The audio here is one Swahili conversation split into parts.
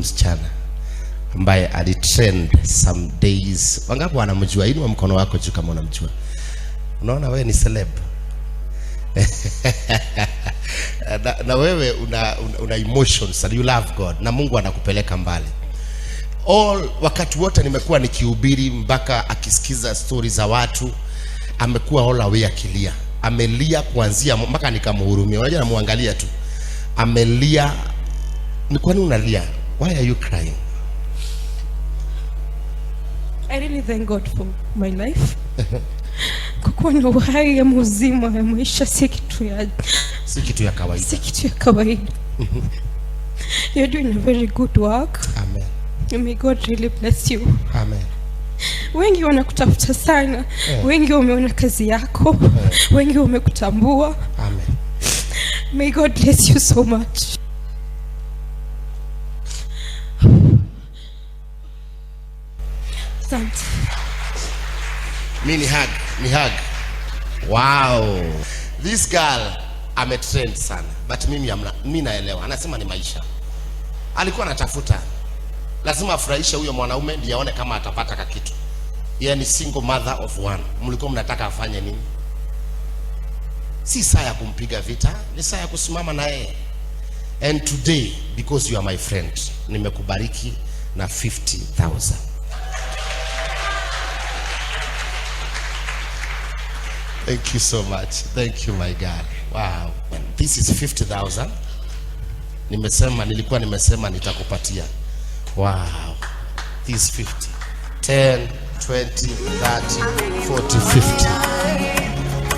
Msichana ambaye alitrend some days. Wangapi wanamjua? Inua mkono wako juu kama unamjua. Unaona wewe ni celeb. Na wewe una emotions and you love God na Mungu anakupeleka mbali. All wakati wote nimekuwa nikihubiri mpaka akisikiza stori za watu, amekuwa all away akilia. Amelia kuanzia mpaka nikamhurumia. Unajua namuangalia tu. Amelia. Ni kwa nini unalia? Why are you crying? I really thank God for my life. Kukuwa na uhai ama uzima ya maisha Si kitu ya kawaida. Si kitu ya kawaida. You're doing a very good work. Amen. May God really bless you. Amen. Wengi wanakutafuta sana. Wengi wameona kazi yako. Wengi wamekutambua. Amen. May God bless you so much. Asante. Mi ni hug, ni hug. Wow. This girl ametrend sana. But mimi amna, mi naelewa. Anasema ni maisha. Alikuwa anatafuta. Lazima afurahishe huyo mwanaume ndiye aone kama atapata kakitu. Yeye ni single mother of one. Mlikuwa mnataka afanye nini? Si saa ya kumpiga vita, ni saa ya kusimama na yeye. And today, because you are my friend, nimekubariki na 50,000. Thank you so much. Thank you, my God. Wow. This is 50,000. Nimesema, nilikuwa nimesema nitakupatia. Wow. This 50. 10, 20, 30, 40, 50.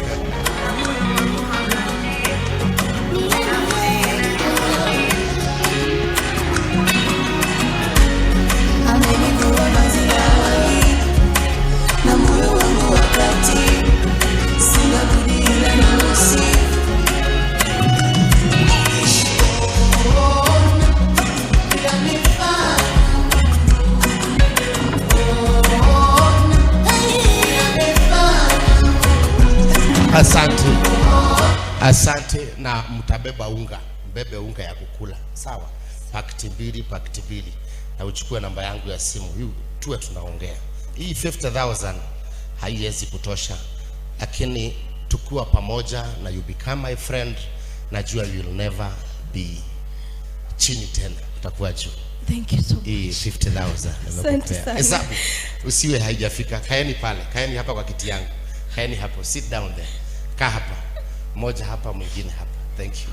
Amenivua vazi la aibu na moyo wangu wakati, sina budi ila nimsifu. Asante. Asante na mtabeba unga. Mbebe unga ya kukula. Sawa. Pakiti mbili, pakiti mbili. Na uchukue namba yangu ya simu. Hii tuwe tunaongea. Hii 50,000 haiwezi kutosha. Lakini tukiwa pamoja na you become my friend, najua you will never be chini tena. Utakuwa juu. Thank you so much. Hii 50,000 Asante nimekupea. sana. Hesabu usiwe haijafika. Kaeni pale, kaeni hapa kwa kiti yangu. Kaeni hapo, sit down there. Kaa hapa. Mmoja hapa, mwingine hapa. Thank you.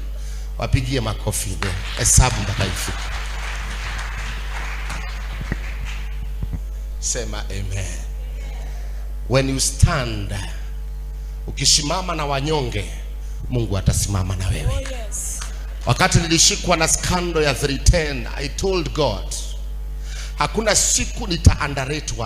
Wapigie makofi there. Hesabu mpaka ifike. Sema amen. When you stand, ukisimama na wanyonge, Mungu atasimama na wewe. Oh, yes. Wakati nilishikwa na scandal ya 310, I told God, hakuna siku nita underrate watu.